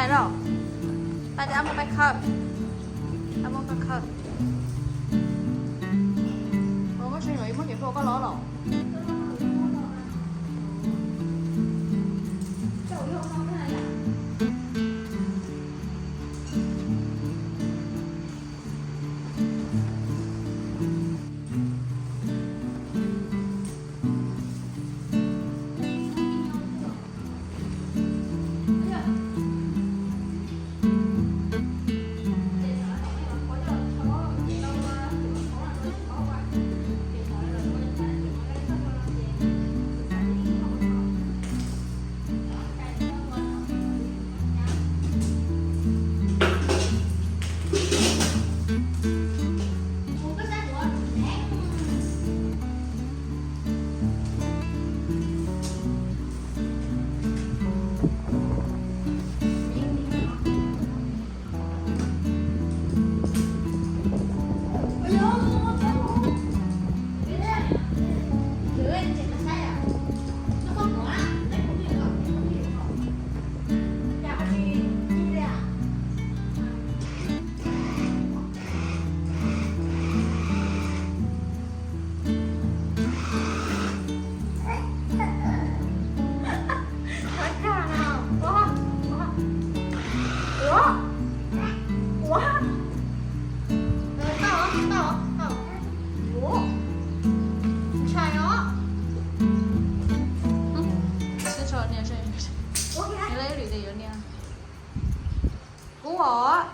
Los, pab tias ab muab pab khawb, ab muab pab khawb. Ua koj tsis muab kev hlua koj los los. Ua, ua, tau, tau, tau. Ua, ntshai os. Xwb tso nias, ua, nias lawm ib lwm ces yuav nias. Kub os.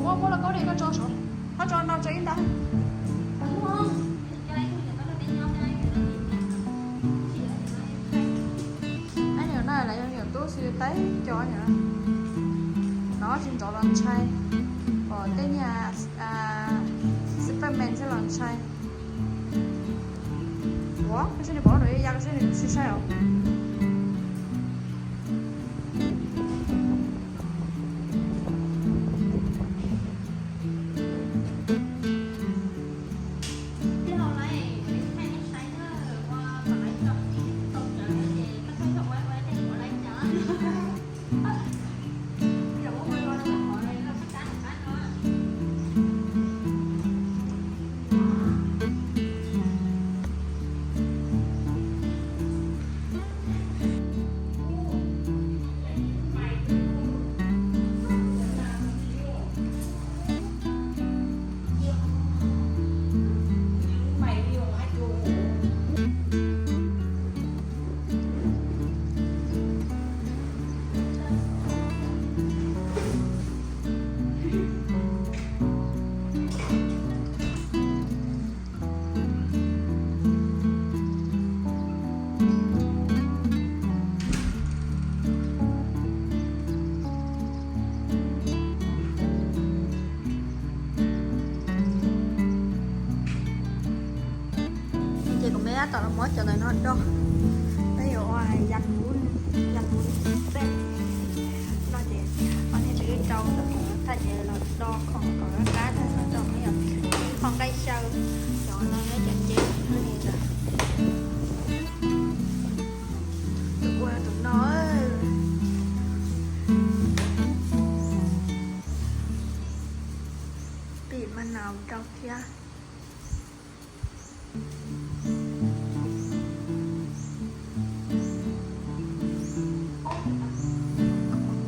Ua, muab lauj kaub dej koj tso saud, koj tso no tso ib nta. Ab, niam no lawv yog niam tub xwb tau cov niam no tsis ntxov los ntshai, pom tej niag Superman xwb los ntshai. Ua, koj saib nws pom no ya, koj saib nws sib saib os. Ces kuv me tab tom los muab cov ntawm no do, peb yuav ua yam lub, yam lub xeej no ces ob niag tseem rau ntawm thaj ces los do khoom kom qab tag no rau me nyuam, qhov nqaij xyaw, cov no nyob cov nce no li ntawd. Tus ua tus no, pim mas nas rau thiab.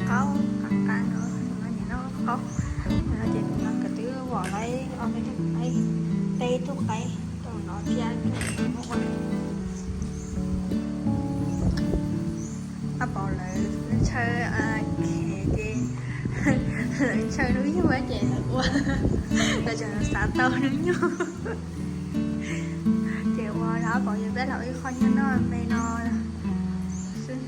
Qaub qab qab no, no nim no qaub, no ces tus no nkawd twb vom lawm ob peb tug qaib, peb tug qaib rau no thiab muab ua. Ab pom lawv ntshaw khev ces lawv ntshaw hnub nyoog ces lawv ua, lawv tseem xav tau hnub nyoog. Ces ua rau ab pom yus peb los ib qho nyob no me no xwb.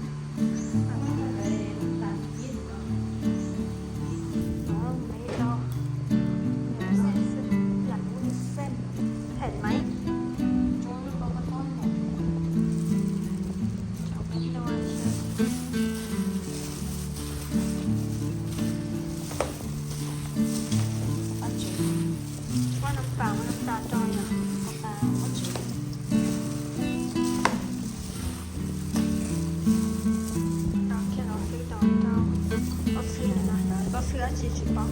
Them maiv. Tsis paub.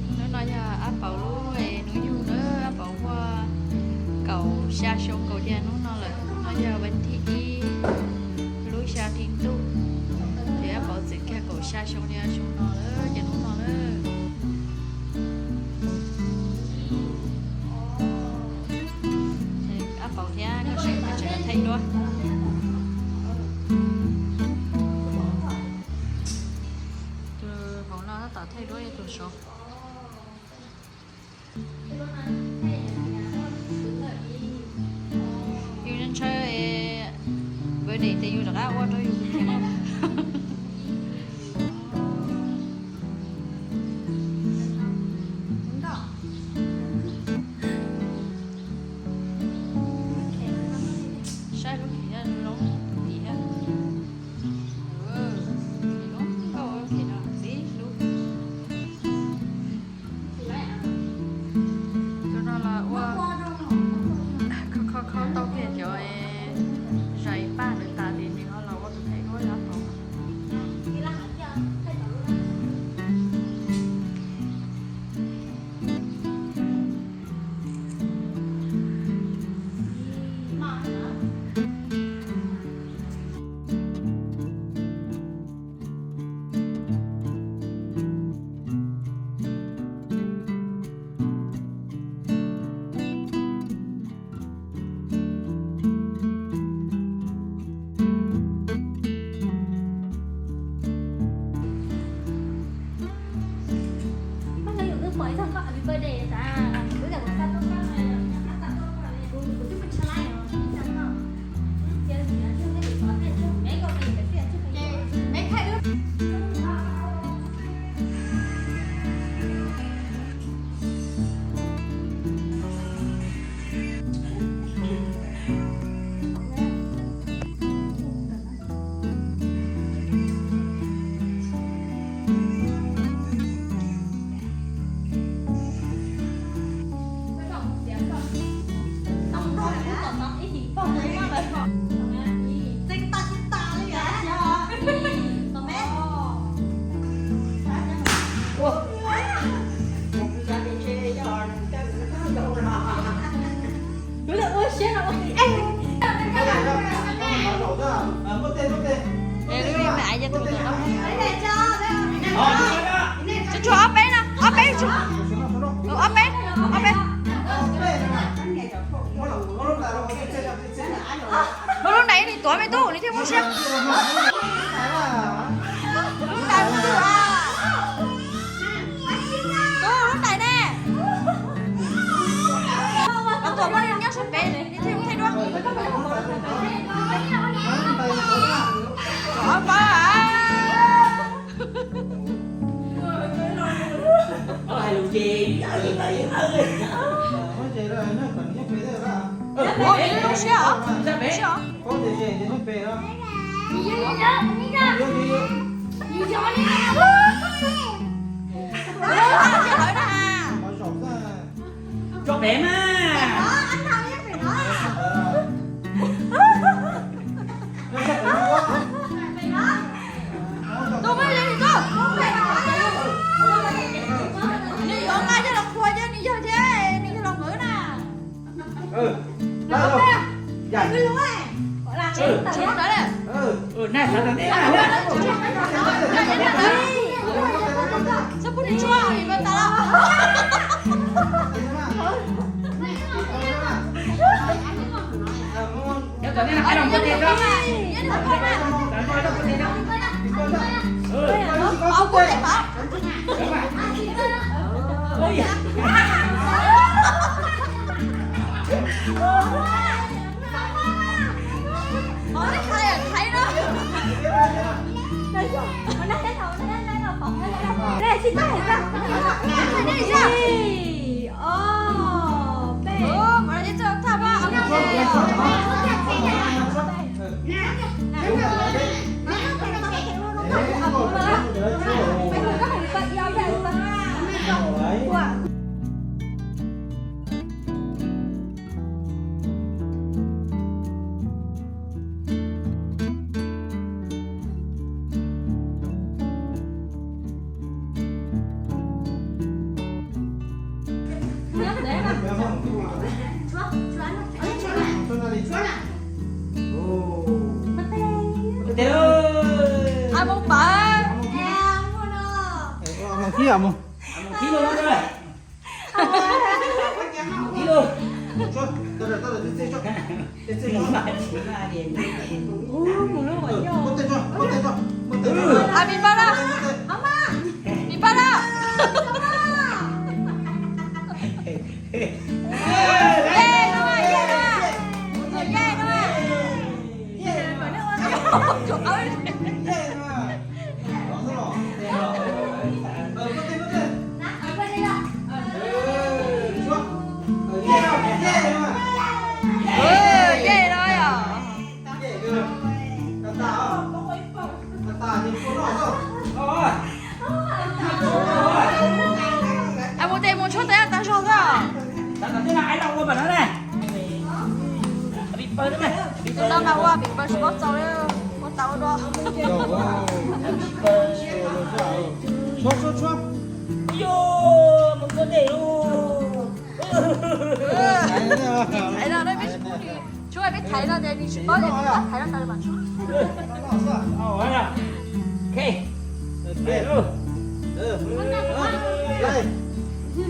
Hnub no yog Ab Pauv lub hnub yug na, Ab Pauv muaj kaum xya xyoo kaum xya hnub no lawm. Hnub no yog vas thib ib lub xya hli ntuj, ces Ab Pauv txwm kiag kaum xya xyoo li xyoo no lawm, ces hnub no na. Ab Pauv thiab Nkauj Seej mas tseem thaij duab. Tus hauv no tab tom thaij duab ib tug saud. Yus ntshaw npawg Nim ces yus rov qab ua rau yus thiab. Saib lub phim loo tim, phim loo nkauj, phim no txi lub. Tus no los ua kho kho kho tau kiag cov zais paj ntawd tas ces nws ho los ua tus thaij duab li Ab Pauv. Tsuag tsuag ob peb no, ob peb tsuag. Ob peb, ob peb. Muab lub ntais nws tuav me tub nws thiaj muaj siab. Lub ntais, lub ntais ne. Tuam muab nws nyob sab pem nws thiaj thaij duab. Ob peb. Ua zoo siab os, zoo siab os. Tso pem mas. Tus muaj li tus, nws yuav nqa coj los qhuas cov nws yawg thiab nws yawg los npawg na. Txhob pub nws tshuab, nws npawg tas lawm. Mus pab. Mus khib, mus khib. Mus lub, mus lub. Pis pas lawm, pis pas lawm. Mus tes mus tshuab tes tag zog xwb. Tus no mas ua pim pawg tsis paub txaus li, ua tau ua dua. Tshuab peb thaiv no ces nws tsis paub ces nws thaiv no tas mas tshuab.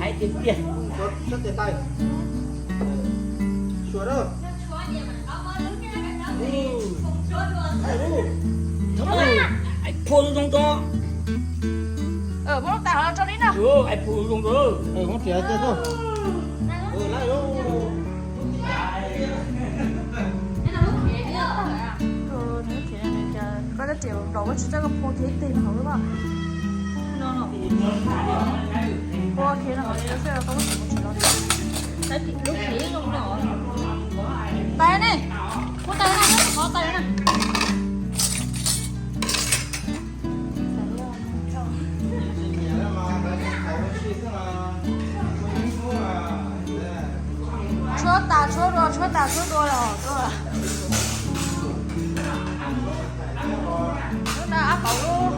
Hais tiag tiag. Ais phua zoo zoo. Muab lub tais hov los rau li na. Ais phua zoo zoo. Koj tab tis los koj tsis txawj koj phua kiag ib teg no hauv lub. Phua kiag no hauv xwb, koj muab tsis los. Tais ne, phua tais na, qhov tais na. Tshuab tas tshuab dua, tshuab tas tshuab dua los tuaj. Lub no ab qaum lub,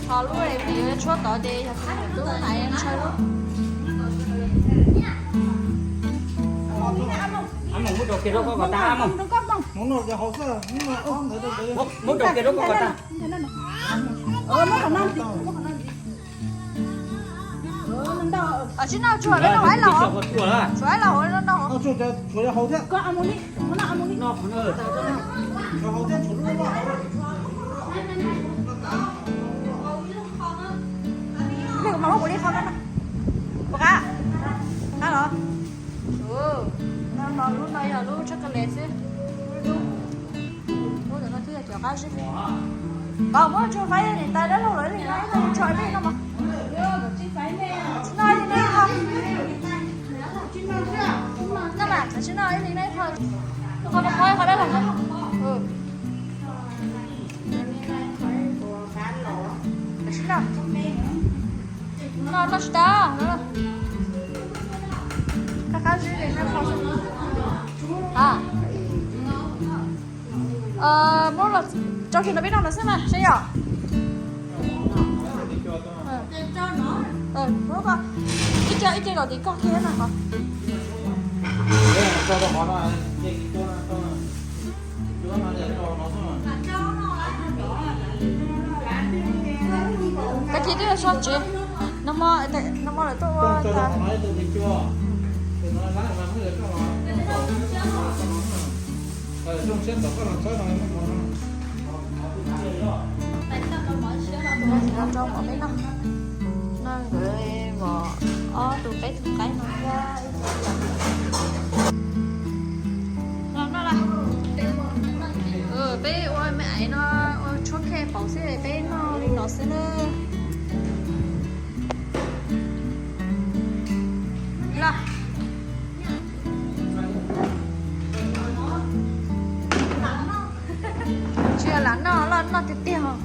ho lub es yuav tshuab tod ces yog tub na ntshaw lub. Ab Moos, muab rau kiag rau koj kom tag, Ab Moos. Muab rau kiag rau koj kom tag. Tsib noj tsuag peb noj ib los, tsuag ib los hauv no. Lwj mas muab kuv li qhov no, puas qab? Qab los? No lub no yog lub chocolate xwb. Lub ntawm no twb yog cov qab zib. Pab muab tsuag faib niam tais dab laug lawv li no, tso peb no mas. No li no qhov. No mas tam sim no ib li no qhov, qhov no qhov dab laug no. Tam sim no. No noj tsis tau. Qab qab zib li no qhov. Muab los rau kiag no peb noj no xwb mas seb yom. Ib ce, ib ce kom tim koj kiag na qhov. Kav cia twb yog so tsev. Nag hmo, nag hmo lawv tuaj ua tas. Rau mov peb noj. No nkawd mov ob tug qaib, tug qaib no thiab ib co yam. Peb ua me aiv no, ua tshuab khe pauv xwb, peb noj li no xwb na. Los, tsis lam noj, los noj tiag tiag.